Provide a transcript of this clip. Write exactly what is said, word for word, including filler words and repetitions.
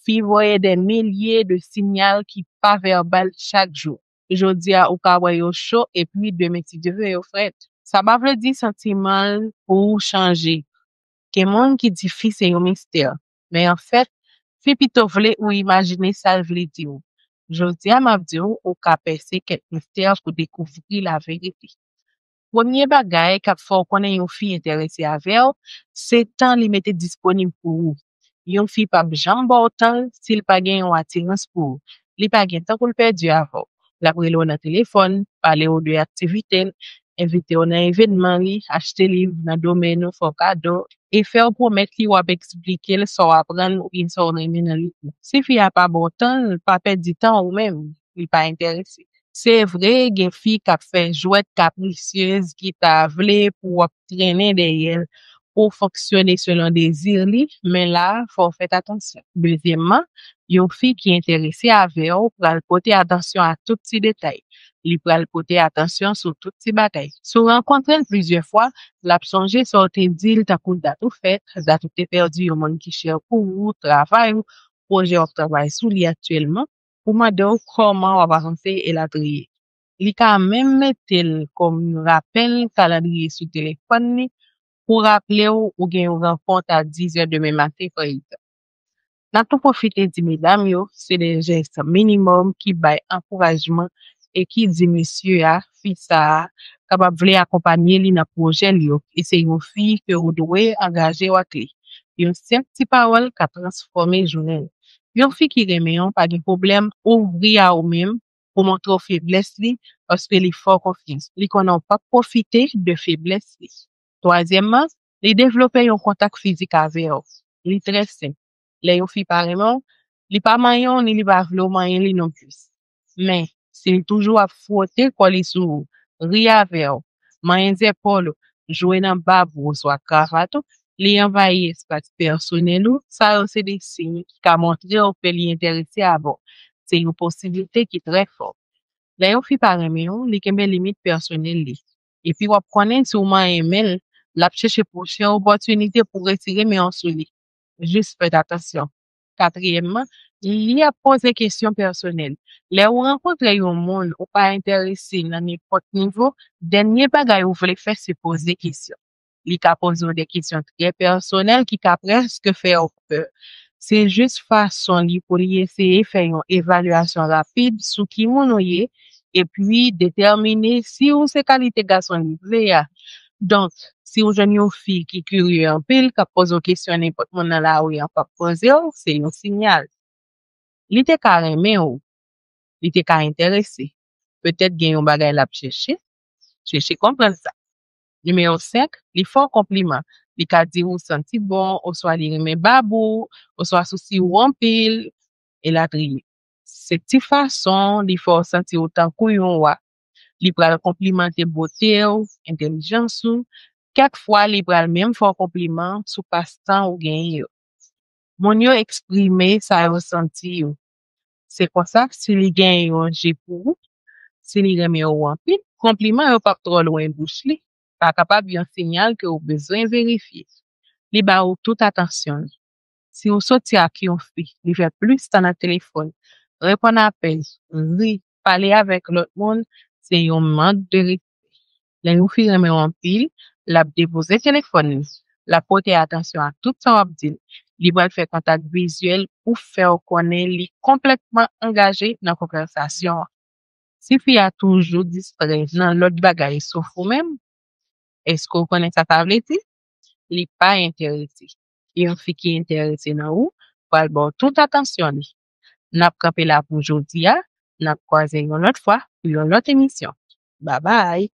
fi voye dè milye de siyal ki pa vèbal chak jou. Jodi a, ou ka wè yo cho, epi demen, si Dye vle, yo frèt. Sa pa vle di santiman l pou ou chanje. Gen moun ki di fi se yon mistè, men anfèt, fi pito vle ou imajine sa l vle di w. Jodi a, m ap di w, ou ka pèse kèk mistè pou dekouvri laverite. Premye bagay k ap fè w konnen yon fi enterese avè w, se tan li mete disponib pou ou. Yon fi p ap janm ba w tan l si l pa gen yon atirans pou ou. Li pa gen tan pou l pèdi avè w. L ap rele w nan telefòn, pale w de aktivite l, envite w nan evènman li, achte liv nan domèn ou, fè w kado, e fè w pwomèt li w ap eksplike l sa w aprann oubyen sa w renmen nan liv la. Si fi a pa ba w tan l, pa pèdi tan ou menm, li pa enterese. Se vre, gen fi k ap fè jwèt kaprisyez ki ta vle pou w ap trennen dèyè l, pou w fonksyone selon dezi li, men la, fò w fè atansyon. Dezyèmman, yon fi ki enterese avè w pral pote atansyon a tout ti detay. Li pral pote atansyon sou tout ti bagay. Si w rankontre l plizyè fwa, l ap sonje sa w te di l, tankou dat ou fèt, dat ou te pèdi yon moun ki chè pou ou, travay ou, pwojè w ap travay sou li aktyèlman, pou mande w kòman w ap avanse, elatriye. Li ka menm mete l kòm yon rapèl kalandriye sou telefòn li pou raple w ou gen yon rankont a diz è demen maten, pa egzanp. N ap tou pwofite di medam yo, se de jès minimòm ki bay ankourajman e ki di mesye a, fi sa a, kapab vle akonpanye li nan pwojè l yo, e se yon fi ke ou dwe angaje w ak li. Yon senp ti pawòl ka transfòme jounen l. Yon fi ki renmen w pa gen pwoblèm ouvri a ou menm pou montre w feblès li, paske li fè w konfyans. Li konnen w p ap pwofite de feblès li. Twazyèmman, li devlope yon kontak fizik avè w. Li trè senp. Lè yon fi pa renmen w, li pa manyen w ni li pa vle w manyen li nonplis. Men, si li toujou ap fwote kò li sou ou, ri avè w, manyen zepòl ou, jwe nan bab ou oswa kravat ou, li anvayi espas pèsonèl ou, sa yo se de siy ki ka montre w ke li enterese avè w. Se yon posiblite ki trè fò. Lè yon fi pa renmen w, li kenbe limit pèsonèl li. Epi w ap konnen si w manyen men l, l ap chèche pwochen opòtinite pou retire men w sou li. Jis fè atansyon. Katriyèmman, li ap poze kesyon pèsonèl. Lè ou rankontre yon moun ou pa enterese nan nenpòt nivo, dènye bagay ou vle fè se poze kesyon. Li ka poze w de kesyon trè pèsonèl ki ka prèske fè w pè. Se jis fason li pou li eseye fè yon evalyasyon rapid sou ki moun ou ye, epi detèmine si w se kalite gason li vle a. Donk, si w jwenn yon fi ki kirye anpil, k ap poze w kesyon nenpòt moun nan lari an p ap poze w, se yon siyal. Li te ka renmen w, li te ka enterese. Petèt gen yon bagay l ap chèche, chèche konprann sa. Nimewo senk, li fè w konpliman. Li ka di w ou santi bon, oswa li renmen bab ou, oswa sousi w anpil, elatriye. Se ti fason li fè w santi w tankou yon wa. Li pral konplimante bote w, entèlijans ou. Kèk fwa, li pral menm fè w konpliman sou pastan ou genyen yo. Moun yo eksprime sa yo santi yo. Se konsa, si li genyen yon je pou ou, si li renmen w anpil, konpliman yo p ap twò lwen bouch li. Pa kapab yon siyal ke w bezwen verifye. Li ba ou tout atansyon li. Si w soti ak yon fi, li fè plis tan nan telefòn, reponn apèl, ri, pale avèk lòt moun, se yon mank de respè. Lè yon fi renmen w anpil, l ap depoze telefòn li. L ap pote atansyon a tout sa w ap di l. Li pral fè kontak vizyèl pou fè w konnen li konplètman angaje nan konvèsasyon an. Si fi a toujou distrè nan lòt bagay sof ou menm, èske w konnen sa sa vle di? Li pa enterese. Yon fi ki enterese nan ou pral ba w tout atansyon li. N ap kanpe la pou jodi a, n ap kwaze yon lòt fwa pou yon lòt emisyon. Babay!